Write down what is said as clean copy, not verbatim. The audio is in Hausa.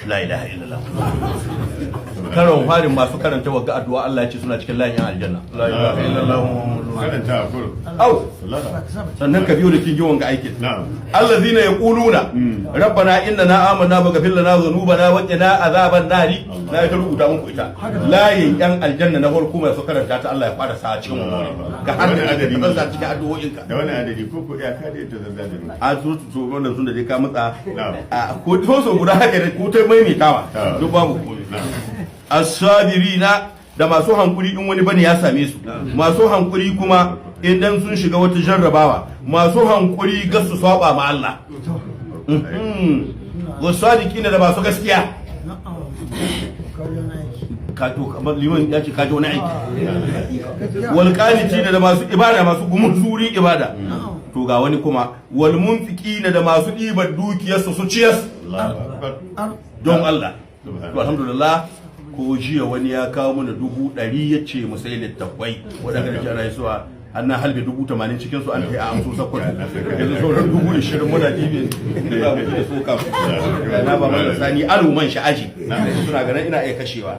La ilaha illallah. Karon farin masu karanta wagga addu'a, Allah ya ce suna cikin layin aljanna. La ilaha illallah. Karanta a kurum. Au, sannan ka biyo da kin yi wanga aikin. Na'am. الذين يقولون ربنا اننا آمنا فاغفر لنا ذنوبنا وقنا عذاب النار. Na ta rubuta muku ita, layin yan aljanna na farko mai su karanta ta, Allah ya fara sa cikin mu ga har da Wani adadi. Ka sa cikin addu'o'inka. Da wani adadi ko iyaka da ita zan zaɗi? A to wannan sun da dai ka matsa. Na'am. A ko to so guda haka ne ko ta maimaitawa, Na'am. duk babu komai. Na'am. الصابرين, da masu hankuri in wani bane ya same su, masu hankuri kuma idan sun shiga wata jarrabawa, masu hankuri ga su saba ma Allah. والصادقين, da masu gaskiya. Ka to kamar liman ya ce ka ji wani aiki. والقانتين, da masu ibada, masu gumun surin ibada. To ga wani kuma, والمنفقين, da masu ɗiban dukiyarsu su ciyas Allahu akbar. don Allah. Subhanallah. To alhamdulillah, ko jiya wani ya kawo mana 100,000, ya ce mu sai littattafai waɗanda da jana suwa an na halbe 80,000 cikin su, an kai a amso Sakwato. Yanzu sauran 20,000 muna dibe da za mu je da su kafin na ba mana sani aro man shi aji suna ganin ina iya kashewa.